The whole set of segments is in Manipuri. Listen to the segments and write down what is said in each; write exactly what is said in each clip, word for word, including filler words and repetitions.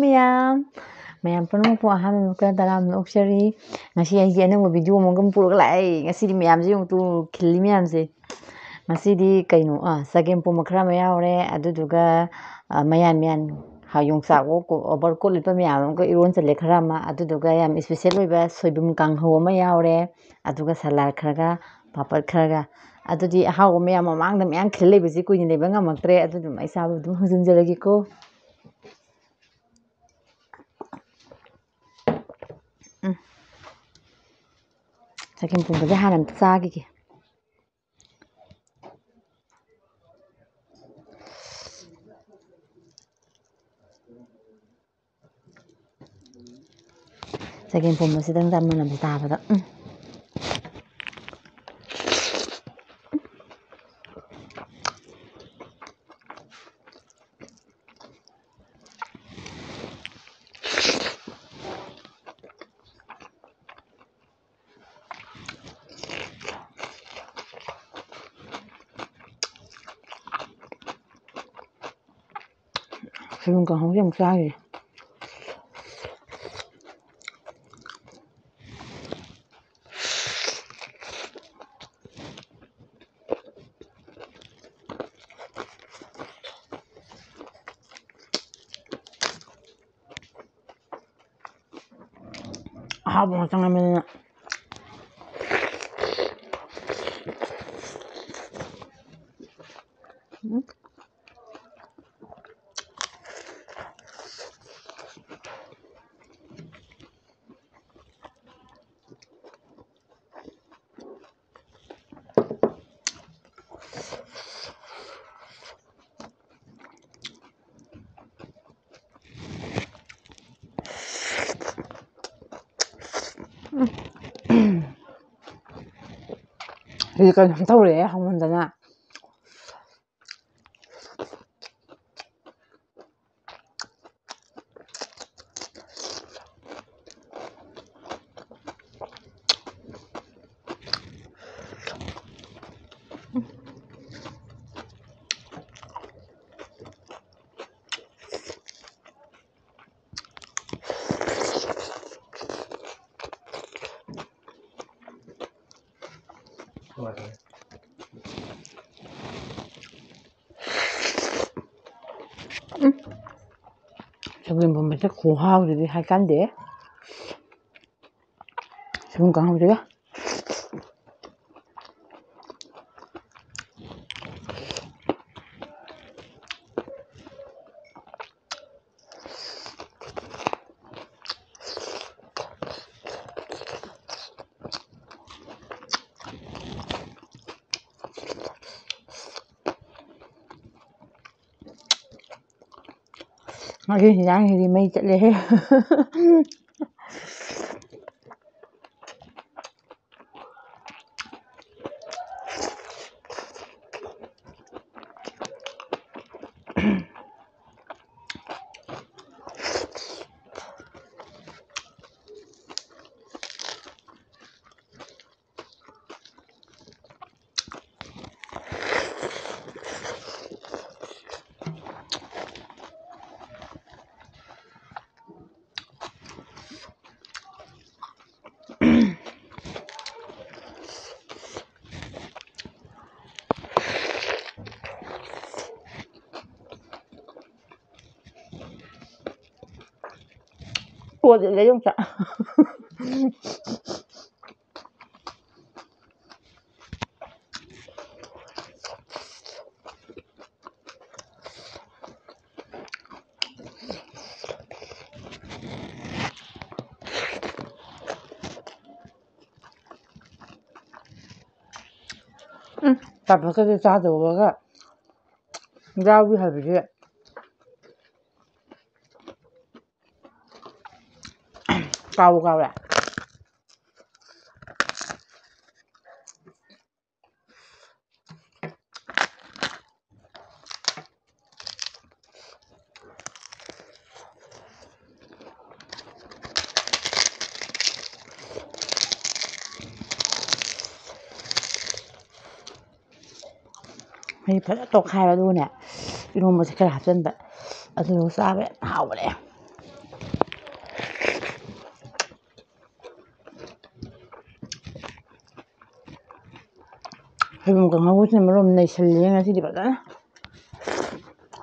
ꯃꯌꯥꯝ, ꯃꯌꯥꯝ ꯄꯨꯝꯅꯃꯛꯄꯨ ꯑꯍꯥꯟꯕ ꯃꯛꯇꯗ ꯇꯔꯥꯝꯅ ꯑꯣꯛꯆꯔꯤ꯫ ꯉꯁꯤ ꯑꯩꯒꯤ ꯑꯅꯧꯕ video ꯑꯃꯒ ꯄꯨꯔꯒ ꯂꯥꯛꯑꯦ꯫ ꯉꯁꯤꯗꯤ ꯃꯌꯥꯝꯁꯦ ꯌꯦꯡꯉꯨ ꯇꯨ, ꯈꯤꯜꯂꯤ ꯃꯌꯥꯝꯁꯦ꯫ ꯉꯁꯤꯗꯤ ꯀꯩꯅꯣ, ꯑꯥ, ꯆꯒꯦꯝꯄꯣꯝꯕ ꯈꯔ ꯑꯃ ꯌꯥꯎꯔꯦ, ꯑꯗꯨꯗꯨꯒ, ꯑꯥ, ꯃꯌꯥꯟ ꯃꯌꯥꯟ, ꯍꯥ, ꯌꯣꯡꯆꯥꯛ ꯑꯣ-, ꯀꯣ-, overcoat ꯂꯤꯠꯄ ꯃꯌꯥꯝ ꯑꯃꯒ ꯏꯔꯣꯟ ꯆꯜꯂꯦ ꯈꯔ ꯑꯃ, ꯑꯗꯨꯗꯨꯒ ꯌꯥꯝ special ꯑꯣꯏꯕ ꯁꯣꯏꯕꯨꯝ ꯀꯥꯡꯍꯧ ꯑꯃ ꯌꯥꯎꯔꯦ, ꯑꯗꯨꯒ salad ꯈꯔꯒ, ꯄꯥꯄꯠ ꯈꯔꯒ꯫ ꯑꯗꯨꯗꯤ ꯑꯍꯥꯎꯕ ꯃꯌꯥꯝ ꯃꯃꯥꯡꯗ ꯃꯌꯥꯝ ꯈꯤꯜ ꯂꯩꯕꯁꯦ ꯀꯨꯏꯅ ꯂꯩꯕ ꯉꯝꯃꯛꯇ꯭ꯔꯦ, ꯑꯗꯨꯗꯨꯅ ꯑꯩ ꯆꯥꯕ ꯑꯗꯨꯝ ꯍꯧꯖꯤꯟꯖꯔꯒꯦꯀꯣ꯫ ꯎꯝ꯫ ꯆꯒꯦꯝ ꯄꯣꯝꯕꯁꯦ ꯍꯥꯟꯅ ꯑꯝꯇ ꯆꯥꯈꯤꯒꯦ꯫ ꯆꯒꯦꯝ ꯄꯣꯝꯕꯁꯤꯗꯪ ꯃꯅꯝꯁꯤ ꯇꯥꯕꯗ, ꯎꯝ꯫ ꯁꯣꯏꯕꯨꯝ ꯀꯥꯡꯍꯧꯁꯦ ꯑꯃꯨꯛ ꯆꯥꯈꯤꯒꯦ꯫ ꯑꯍꯥꯎꯕ ꯉꯥꯛꯇ ꯉꯥꯏꯕꯅꯤꯅ꯫ ꯎꯝ꯫ ꯁꯤꯗꯤ ꯀꯩꯅꯣꯝ ꯇꯧꯔꯦꯍꯦ, ꯍꯥꯎꯃꯟꯗꯅ꯫ ꯎꯝ꯫ ꯁꯒꯣꯜ ꯄꯣꯝꯕꯁꯦ ꯈꯨꯍꯥꯎꯁꯤꯗꯤ ꯍꯥꯏ ꯀꯥꯟꯗꯦ꯫ ꯁꯒꯣꯜ ꯀꯥꯡꯍꯧꯁꯤꯒ꯫ ꯉꯁꯤ ꯍꯤꯟꯖꯥꯡꯁꯤꯗꯤ ꯃꯩ ꯆꯠꯂꯦꯍꯦ꯫ ꯀꯣꯟꯗꯤ ꯂꯩ ꯌꯣꯡꯆꯥꯛ꯫ ꯎꯝ, ꯄꯥꯐꯣꯔꯀꯁꯦ ꯆꯥꯗꯧꯕꯒ ꯌꯥꯎꯏ ꯍꯥꯏꯕꯁꯦ ꯀꯥꯎꯕꯨ ꯀꯥꯎꯔꯦ꯫ ꯃꯍꯤ ꯐꯖꯅ ꯇꯣꯠꯈꯥꯏꯔꯦ꯫ ꯑꯗꯨꯒꯅꯦ, ꯏꯔꯣꯝꯕꯁꯦ ꯈꯔ ꯍꯥꯞꯆꯤꯟꯕ, ꯑꯗꯨꯗꯨꯒ ꯆꯥꯕ ꯌꯥꯝ ꯍꯥꯎꯕꯅꯦ꯫ ꯁꯣꯏꯕꯨꯝ ꯀꯥꯡꯍꯧꯁꯤꯅ ꯃꯔꯣꯝ ꯅꯩꯁꯜꯂꯦ ꯉꯁꯤꯗꯤ ꯐꯖꯅ꯫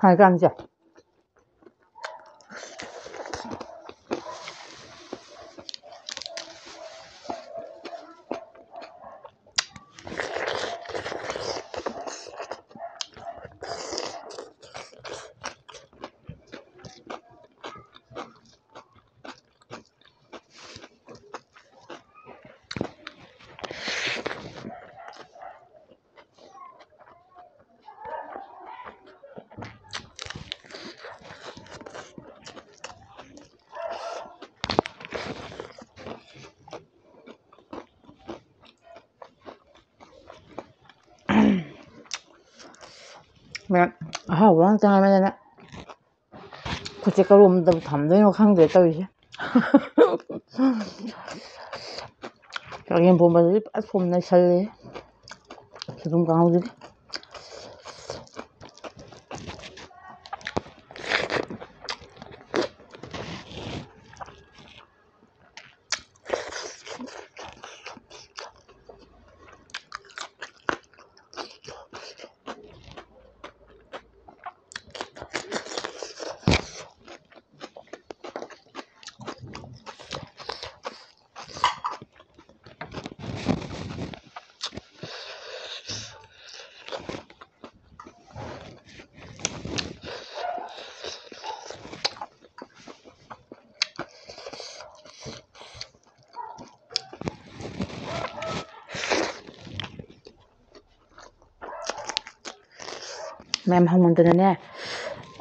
ꯍꯥꯏꯀꯥꯟꯁꯦ꯫ ꯃꯌꯥꯝ ꯑꯍꯥꯎꯕ ꯉꯥꯛꯇ ꯉꯥꯏꯃꯟꯗꯅ ꯈꯨꯠꯁꯦ ꯀꯔꯣꯝꯗꯕꯨ ꯊꯝꯗꯣꯏꯅꯣ ꯈꯪꯗ꯭ꯔꯦ ꯇꯧꯔꯤꯁꯦ꯫ ꯆꯒꯦꯝ ꯄꯣꯝꯕꯗꯗꯤ ꯐꯖ ꯊꯨꯝ ꯅꯩꯁꯜꯂꯦ ꯁꯣꯏꯕꯨꯝ ꯀꯥꯡꯍꯧꯁꯤꯗꯤ꯫ ꯃꯌꯥꯝ ꯍꯧꯃꯟꯗꯅꯅꯦ,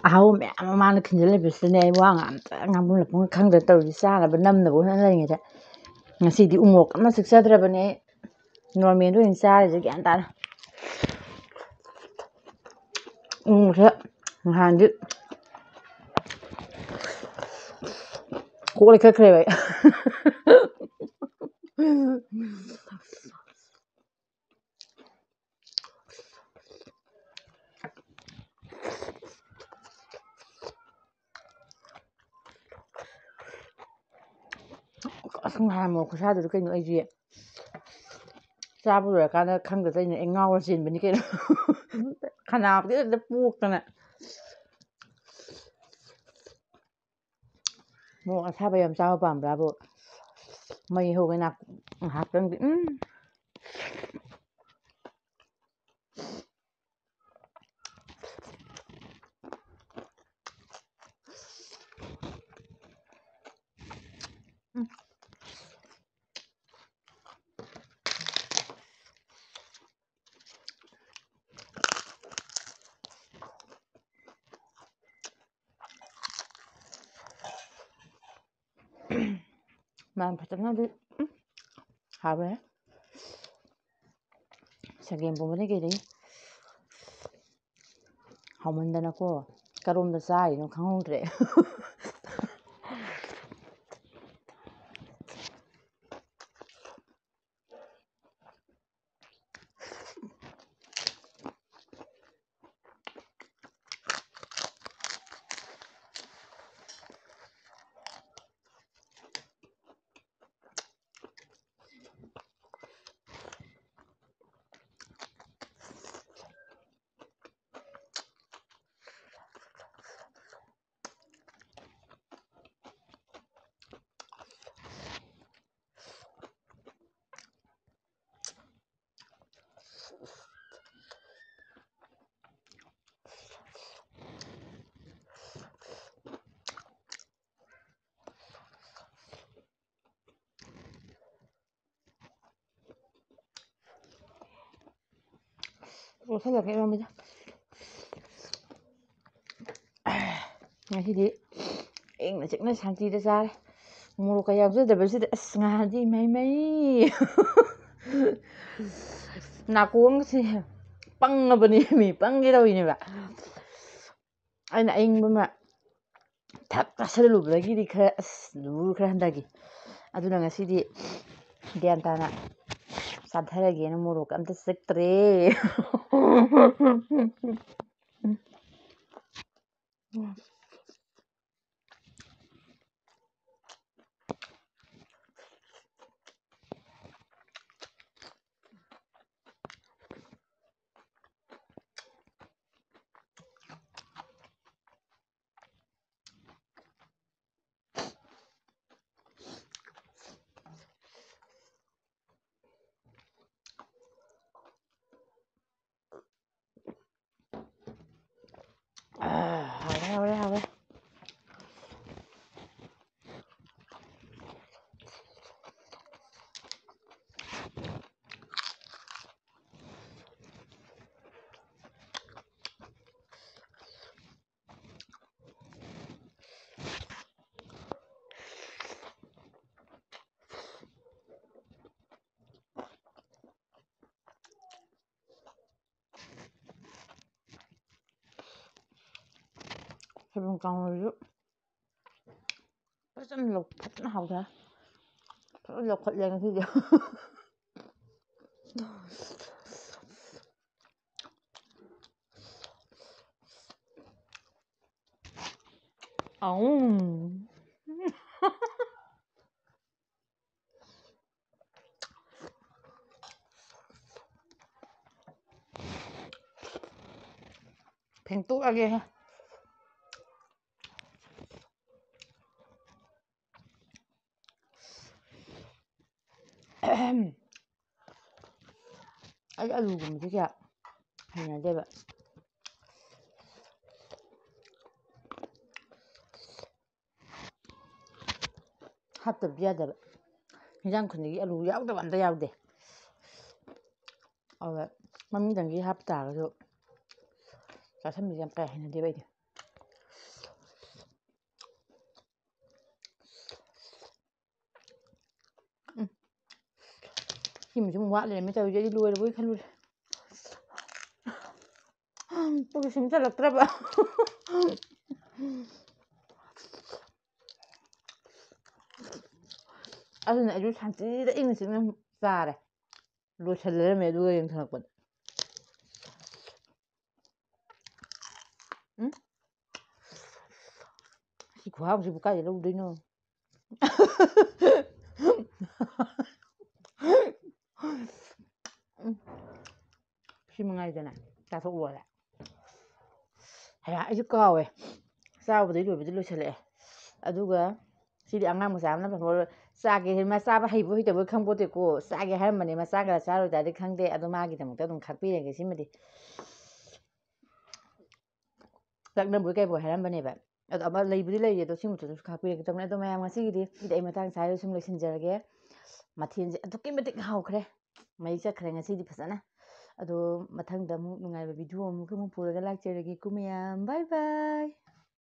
ꯑꯍꯥꯎꯕ ꯃꯌꯥꯝ ꯑꯃ ꯃꯥꯅ ꯈꯤꯟꯖꯤꯜ ꯂꯩꯕꯁꯤꯗꯅꯦ, ꯑꯩ ꯋꯥ ꯉꯥꯡ-, ꯑꯝꯇ ꯉꯥꯡꯐꯝ ꯂꯥꯛꯐꯝ ꯈꯪꯗ꯭ꯔꯦ ꯇꯧꯔꯤꯁꯦ꯫ ꯆꯥꯅꯕ ꯅꯝꯅꯕ ꯍꯣꯠꯅ ꯂꯩꯔꯤꯉꯩꯗ ꯉꯁꯤꯗꯤ ꯎꯃꯣꯔꯣꯛ ꯑꯃ ꯆꯤꯛꯆꯗ꯭ꯔꯕꯅꯦ ꯑꯩ꯫ ꯅꯣꯔꯃꯦꯜꯗ ꯑꯣꯏꯅ ꯆꯥꯔꯤꯁꯦ ꯒ꯭ꯌꯥꯟ ꯇꯥꯅ꯫ ꯎꯃꯣꯔꯣꯛꯁꯦ ꯅꯍꯥꯟꯗꯤ ꯀꯣꯛ ꯂꯩꯈꯠꯈ꯭ꯔꯦꯕ ꯑꯩ꯫ ꯑꯁ, ꯉꯍꯥꯟ ꯃꯣꯔꯣꯛ ꯈꯨꯁꯥꯗꯨꯗꯤ ꯀꯩꯅꯣ ꯑꯩꯁꯦ ꯆꯥꯕ ꯂꯣꯏꯔꯀꯥꯟꯗ ꯈꯪꯗ ꯇꯧꯔꯤꯅꯦ, ꯑꯩ ꯉꯥꯎꯔ ꯆꯦꯟꯕꯅꯤ ꯀꯩꯅꯣ꯫ ꯈꯅꯥꯎꯗꯤ ꯑꯗꯨꯝ ꯄꯣꯛꯇꯅ꯫ ꯃꯣꯔꯣꯛ ꯑꯁꯥꯕ ꯌꯥꯝ ꯆꯥꯕ ꯄꯥꯝꯕ꯭ꯔꯥꯕꯨ? ꯃꯩ ꯍꯧꯒꯦ ꯉꯥꯏꯍꯥꯛꯇꯪꯗꯤ꯫ ꯎꯝ꯫ ꯃꯥ ꯐꯖꯅꯗꯤ, ꯎꯝ, ꯍꯥꯎꯋꯦ꯫ ꯆꯒꯦꯝ ꯄꯣꯝꯕꯅꯤ ꯀꯩꯗꯩ꯫ ꯍꯥꯎꯃꯟꯗꯅꯀꯣ, ꯀꯔꯣꯝꯗ ꯆꯥꯔꯤꯅꯣ ꯈꯪꯍꯧꯗ꯭ꯔꯦ꯫ ꯂꯣꯏꯁꯤꯜꯂꯒꯦ ꯏꯔꯣꯝꯕꯁꯦ꯫ ꯉꯁꯤꯗꯤ ꯏꯪꯅ ꯆꯤꯛꯅ ꯁꯥꯟꯇꯤꯗ ꯆꯥꯔꯦ꯫ ꯃꯣꯔꯣꯛꯀ ꯌꯥꯎꯖꯗꯕꯁꯤꯗ, ꯑꯁ, ꯉꯍꯥꯟꯗꯤ ꯏꯃꯩ ꯃꯩ꯫ ꯅꯥꯀꯣꯡꯁꯦ ꯄꯪꯉꯕꯅꯦ ꯃꯤ, ꯄꯪꯒꯦ ꯇꯧꯔꯤꯅꯦꯕ꯫ ꯑꯩꯅ ꯑꯏꯪꯕ ꯑꯃ ꯊꯛ ꯆꯥꯁꯤꯜꯂꯨꯕꯗꯒꯤꯗꯤ ꯈꯔ, ꯑꯁ, ꯂꯨꯔꯨ ꯈꯔ ꯍꯟꯊꯈꯤ꯫ ꯑꯗꯨꯅ ꯉꯁꯤꯗꯤ ꯒ꯭ꯌꯥꯟ ꯇꯥꯅ ꯆꯥꯊꯔꯒꯦꯅ ꯃꯣꯔꯣꯛꯀ ꯑꯝꯇ ꯆꯤꯛꯇ꯭ꯔꯦ꯫ ꯁꯣꯏꯕꯨꯝ ꯀꯥꯡꯍꯧꯁꯨ ꯐꯖꯅ ꯂꯧ-, ꯐꯖꯅ ꯍꯥꯎꯊꯔꯦ꯫ ꯐꯖꯅ ꯂꯧꯈꯠꯂꯦ ꯉꯁꯤꯗꯤ꯫ ꯑꯧ꯫ ꯐꯦꯡꯇꯣꯛꯑꯒꯦ꯫ ꯑꯩ ꯑꯂꯨꯒꯨꯝꯕꯁꯦ ꯀꯌꯥ ꯍꯩꯅꯗꯦꯕ꯫ ꯍꯥꯞꯇꯕꯗꯤ ꯌꯥꯗꯕ꯫ ꯍꯤꯟꯖꯥꯡ ꯈꯨꯗꯤꯡꯒꯤ ꯑꯂꯨ ꯌꯥꯎꯗꯕ ꯑꯝꯇ ꯌꯥꯎꯗꯦ꯫ ꯑꯗꯨꯒ ꯃꯃꯤꯡꯗꯪꯒꯤ ꯍꯥꯞ ꯇꯥꯔꯒꯁꯨ ꯆꯥꯁꯟꯕꯁꯦ ꯌꯥꯝ ꯀꯥ ꯍꯩꯅꯗꯦꯕ ꯑꯩꯗꯤ꯫ ꯎꯝ꯫ ꯁꯤꯃ ꯁꯨꯝ ꯋꯥꯠ ꯂꯩꯔꯝꯃꯦ ꯇꯧꯔꯤꯁꯦ, ꯑꯩꯗꯤ ꯂꯣꯏꯔꯕꯣꯏ ꯈꯜꯂꯨꯔꯦ꯫ ꯄꯨꯛꯁꯦ ꯁꯨꯝ ꯆꯜꯂꯛꯇ꯭ꯔꯕ꯫ ꯑꯗꯨꯅ ꯑꯩꯁꯨ ꯁꯥꯟꯇꯤꯗ ꯏꯪꯅ ꯆꯤꯛꯅ ꯆꯥꯔꯦ꯫ ꯂꯣꯏꯁꯜ ꯂꯩꯔꯝꯃꯦ ꯑꯗꯨꯒ ꯌꯦꯡꯊꯣꯔꯛꯄꯗ꯫ ꯎꯝ? ꯁꯤ ꯈꯨꯍꯥꯎꯁꯤꯕꯨ ꯀꯥꯏꯗ ꯂꯧꯗꯣꯏꯅꯣ? ꯎꯝ꯫ ꯁꯤ ꯃꯉꯥꯏꯗꯅ ꯆꯥꯊꯣꯛ ꯂꯣꯏꯔꯦ꯫ ꯍꯌꯥ, ꯑꯩꯁꯨ ꯀꯥꯎꯋꯦ꯫ ꯆꯥꯕꯗꯩ ꯂꯣꯏꯕꯗꯤ ꯂꯣꯏꯁꯤꯜꯂꯛꯑꯦ꯫ ꯑꯗꯨꯒ ꯁꯤꯗꯤ ꯑꯉꯥꯡ ꯃꯆꯥ ꯑꯃꯅ ꯐꯪꯉꯔꯣꯏ꯫ ꯆꯥꯒꯦ ꯍꯥꯏ-, ꯃꯥ ꯆꯥꯕ ꯍꯩꯕꯣꯏ ꯍꯩꯇꯕꯣꯏ ꯈꯪꯄꯣꯠꯇꯦꯀꯣ꯫ ꯆꯥꯒꯦ ꯍꯥꯏꯔꯝꯕꯅꯦ, ꯃꯥ ꯆꯥꯒꯦꯔꯥ ꯆꯥꯔꯣꯏꯗ꯭ꯔꯥꯗꯤ ꯈꯪꯗꯦ꯫ ꯑꯗꯣ ꯃꯥꯒꯤꯗꯃꯛꯇ ꯑꯗꯨꯝ ꯈꯥꯛꯄꯤꯔꯒꯦ ꯁꯤꯃꯗꯤ꯫ ꯂꯛꯅꯕꯣꯏ ꯀꯩꯕꯣꯏ ꯍꯥꯏꯔꯝꯕꯅꯦꯕ꯫ ꯑꯗꯣ ꯑꯃ ꯂꯩꯕꯨꯗꯤ ꯂꯩꯔꯤ, ꯑꯗꯣ ꯁꯤꯃꯇꯁꯨ ꯈꯥꯛꯄꯤꯔꯒꯦ ꯇꯧꯕꯅꯦ꯫ ꯑꯗꯣ ꯃꯌꯥꯝ, ꯉꯁꯤꯒꯤꯗꯤ ꯁꯤꯗ ꯑꯩ ꯃꯇꯥꯡ ꯆꯥꯔꯒ ꯁꯨꯝ ꯂꯣꯏꯁꯤꯟꯖꯔꯒꯦ꯫ ꯃꯊꯦꯜꯁꯦ ꯑꯗꯨꯛꯀꯤ ꯃꯇꯤꯛ ꯍꯥꯎꯈ꯭ꯔꯦ꯫ ꯃꯩ ꯆꯠꯈ꯭ꯔꯦ ꯉꯁꯤꯗꯤ ꯐꯖꯅ꯫ ꯑꯗꯣ ꯃꯊꯪꯗ ꯑꯃꯨꯛ ꯅꯨꯡꯉꯥꯏꯕ video ꯑꯃꯨꯛ, ꯑꯃꯨꯛ ꯄꯨꯔꯒ ꯂꯥꯛꯆꯔꯒꯦꯀꯣ ꯃꯌꯥꯝ꯫ Bye bye꯫